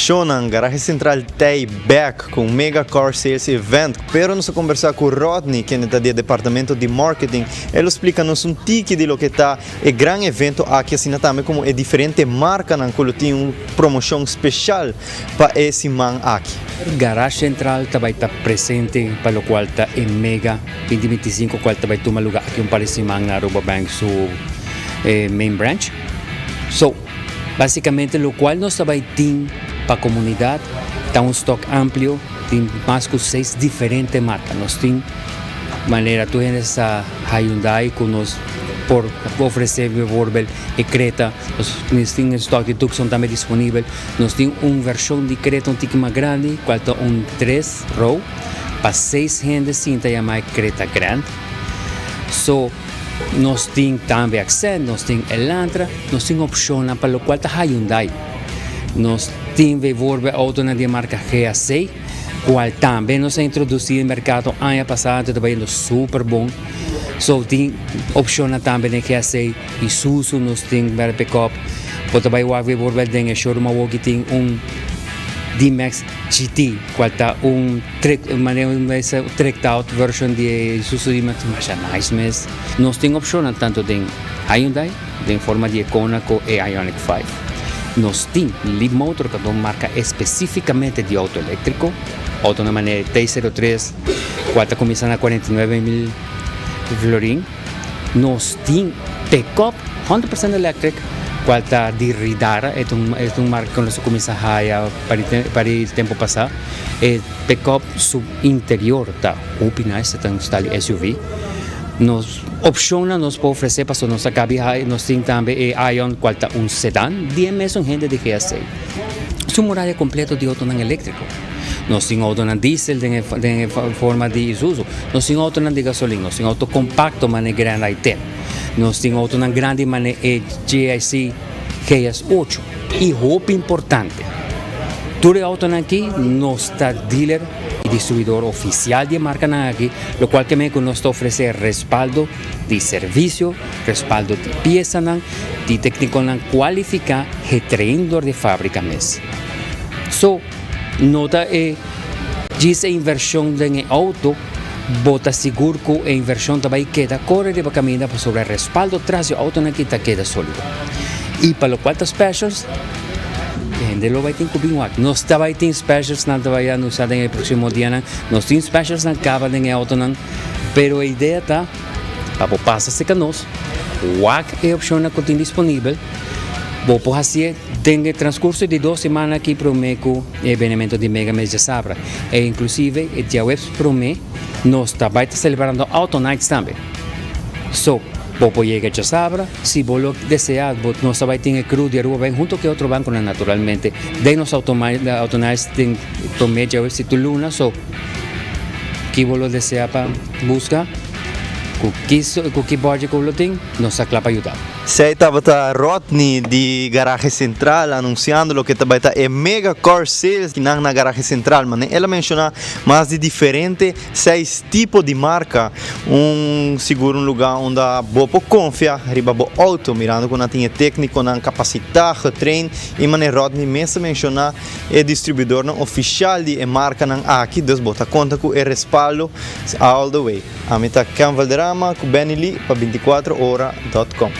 Shownan, Garahe Central t'ey back cu un mega car sales event. Pero nos a combersa cu Rodney, kende ta di e departamento di marketing. El lo splica nos un tiki di loke ta e gran evento aki, asina tambe como e diferente marcanan cu lo tin un promocion special pa e siman aki. Garage Central ta bay ta presente pa locual ta e Mega 2025 cual ta bay tuma lugar aki un par di siman na Aruba Bank su main branch. So, basicamente locual nos ta bay tin pa comunidad ta un stock amplio, tin mas cu seis diferente marca. Nos tin manera tur hende sa Hyundai cu nos por ofrece bijvoorbeeld e Creta, nos tin stock di Tucson tambe disponibel. Nos tin un version di Creta un tiki mas grandi cual ta un tres row pa seis hende sinta yama e Creta Grand. So, nos tin tambe Accent, nos tin Elantra, nos tin opcionnan pa locual ta Hyundai. Nos tin bijvoorbeeld autonan di e marca GAC, cual tambe nos a introduci den mercado aña pasa, anto ta bayendo super bon. So, tin opcionnan tambe den GAC, Isuzu nos tin berde pick-up. Bo ta bay wak bijvoorbeeld den e showroom awor ki tin un D-Max GT, cual ta un trick, manera un tricked out version di e Isuzu D-Max, masha nice mes. Nos tin opcionnan tanto den Hyundai, den forma di e Kona cu e Ioniq 5. Nos tin Leapmotor, cu ta un marca especificamente di auto electrico, auto na manera T03, cual ta cuminsa na 49,000 florin. Nos tin pick-up 100% electric, cual ta di Ridara, e ta un, e ta un marca cu nos a cuminsa haya pa di tempo pasa. E pick-up su interior ta hopi nice, ta un style SUV. Nos opcionnan nos por ofrece pasobra nos a cabi haya, nos tin tambe e Ion, cual ta un sedan, di e mesun hende di GAC. Su muraya completo di autonan electrico. Nos tin autonan diesel den e, den e forma di Isuzu. Nos tin autonan di gasolin. Nos tin auto compacto mane Grand i10. Nos tin autonan grandi mane e GAC GS8. Y hopi importante, tur e autonan aki nos ta dealer y distribuidor oficial di e marcanan aki, locual ke men cu nos ta ofrece respaldo di servicio, respaldo di piesanan, di tecniconan cualifica getrain door di fabrica mes. So, no ta e djis e inversion den e auto, bo ta sigur cu e inversion ta bay keda core riba caminda pasobra e respaldo tras di autonan aki ta keda solido. Y pa locual ta specials, hende lo bay tin cu bin wak. Nos ta bay tin specials nan ta bay anuncia den e proximo dianan. Nos tin specials nan caba den e autonan, pero e idea ta pa bo pasa cerca nos, wak e opcionnan cu tin disponibel, bo por haci'e den e transcurso di dos siman aki prome cu e evenemento di Mega Mes djasabra. E inclusive e diahuebs prome nos ta bay ta celebrando Auto Nights tambe. So, bo por yega djasabra, si bo lo desea, bo nos ta bay tin e crew di Aruba bay hunto cu e otro banconan naturalmente den nos Auto Auto Nights den prome djahuebs di tur luna. So, ki bo lo desea pa busca, cu ki cu ki budget cu bo lo tin, nos ta cla pa yuda. Esei tabata Rodney di Garahe Central anunciando loke ta bay ta e mega car sales kinan na Garahe Central. Mane el a menciona mas di diferente seis tipo di marca. Un sigur un lugar unda bo por confia riba bo auto mirando cu nan tin e tecniconan capacita, getrain y mane Rodney mes a menciona e distribuidornan oficial di e marcanan aki, dus bo ta conta cu e respaldo all the way. Ami ta Ken Valderrama cu Benny Lee pa 24 ora dot com.